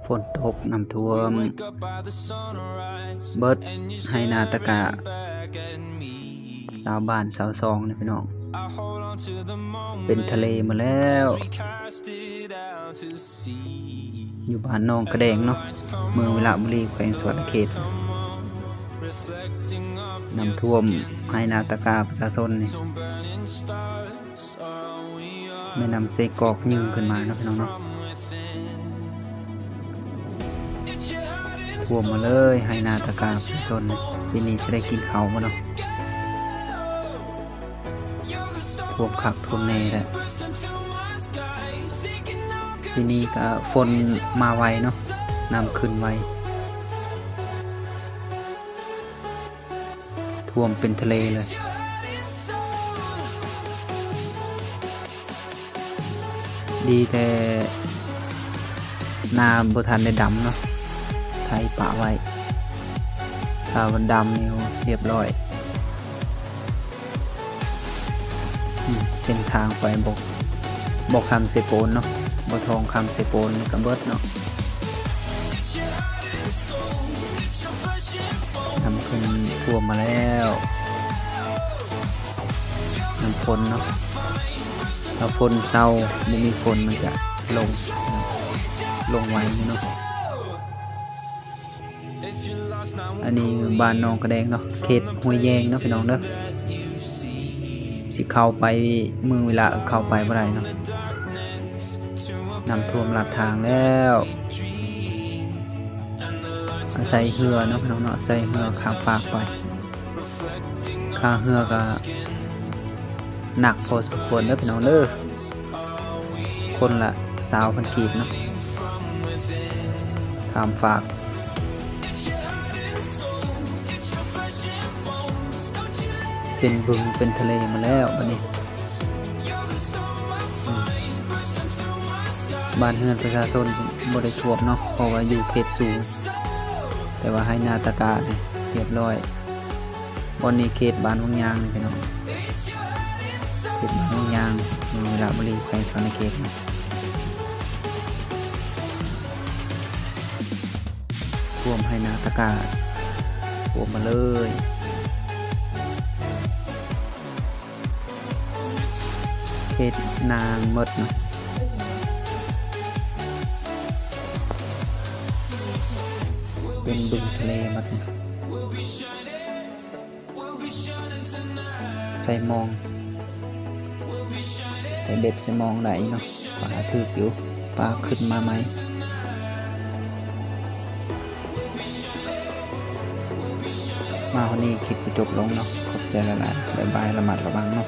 ຝົນຕົກ ນ້ຳຖ້ວມເບິດໄຮ່ນາຕາກາ ຊາວບ້ານຊາວຊ່ອງນີ້ພີ່ນ້ອງ ເປັນທະເລໝົດແລ້ວ. ຢູ່ບ້ານໜອງກະແດງເນາະ ເມືອງວິລະບູລີ ແຂວງສະຫວັນນະເຂດ ນ້ຳຖ້ວມໄຮ່ນາຕາກາປະຊາຊົນນີ້ ແມ່ນ້ຳເຊກອກຍື່ນມາເນາະພີ່ນ້ອງເນາະ ຖ້ວມມາເລີຍໄຮ່ນາຕາກາປະຊາຊົນນີ້ ປີນີ້ຊິໄດ້ກິນເຂົ້າບໍ່ເນາະ? ຖ້ວມຄັກຖ້ວມແນ່ແຫຼະ ປີນີ້ກະຝົນມາໄວເນາະ ນ້ຳຂຶ້ນໄວ ຖ້ວມເປັນທະເລເລີຍ. ດີແຕ່ນາບໍ່ທັນໄດ້ດຳເນາະ ໄຖປະໄວ້ ຖ້າວ່າດຳນີ້ ໂອ້ ລຽບຮ້ອຍ. ອືມ ເສັ້ນທາງໄປບໍ່ ບໍ່ຄຳເຊໂປນເນາະ ບໍ່ທອງຄຳເຊໂປນນີ້ກະເບິດເນາະ. ນ້ຳຂຶ້ນຖ້ວມມາແລ້ວ ນ້ຳຝົນເນາະ ຖ້າຝົນເຊົາ ບໍ່ມີຝົນມັນຈະລົງ ລົງໄວຢູ່ເນາະ. ອັນນີ້ບ້ານໜອງກະແດງເນາະ ເຂດຫ້ວຍແຍງເນາະພີ່ນ້ອງເດີ ຊິເຂົ້າໄປເມືອງວິລະ ເຂົ້າໄປບໍ່ໄດ້ເນາະ ນ້ຳຖ້ວມລັດທາງແລ້ວ. ອາໄສເຮືອເນາະພີ່ນ້ອງເນາະ ອາໄສເຮືອຂ້າມຟາກໄປ ຄ່າເຮືອກະໜັກພໍສົມຄວນເດີພີ່ນ້ອງເດີ ຄົນລະຊາວພັນກີບເນາະ ຂ້າມຟາກ ເປັນບຶງເປັນທະເລໝົດແລ້ວບາດນີ້. ບ້ານເຮືອນປະຊາຊົນບໍ່ໄດ້ຖ້ວມເນາະ ເພາະວ່າຢູ່ເຂດສູງ ແຕ່ວ່າໄຮ່ນາຕາການີ້ລຽບຮ້ອຍ. ບ່ອນນີ້ເຂດບ້ານວັງຍາງນີ້ພີ່ນ້ອງ ເຂດບ້ານວັງຍາງ ເມືອງວິລະບູລີ ແຂວງສະຫວັນນະເຂດ ຖ້ວມໄຮ່ນາຕາກາ ຖ້ວມມາເລີຍ ເຂດນາໝົດເນາະ ເປັນບຶງທະເລໝົດ. ໃສ່ມອງ ໃສ່ເບັດໃສ່ມອງໄດ້ເນາະ ປາຖືກຢູ່ ປາຂຶ້ນມາໃໝ່. ມາຮອດນີ້ຄລິບກະຈົບລົງເນາະ ຂອບໃຈຫຼາຍໆ ບາຍບາຍ ລະມັດລະວັງເນາະ.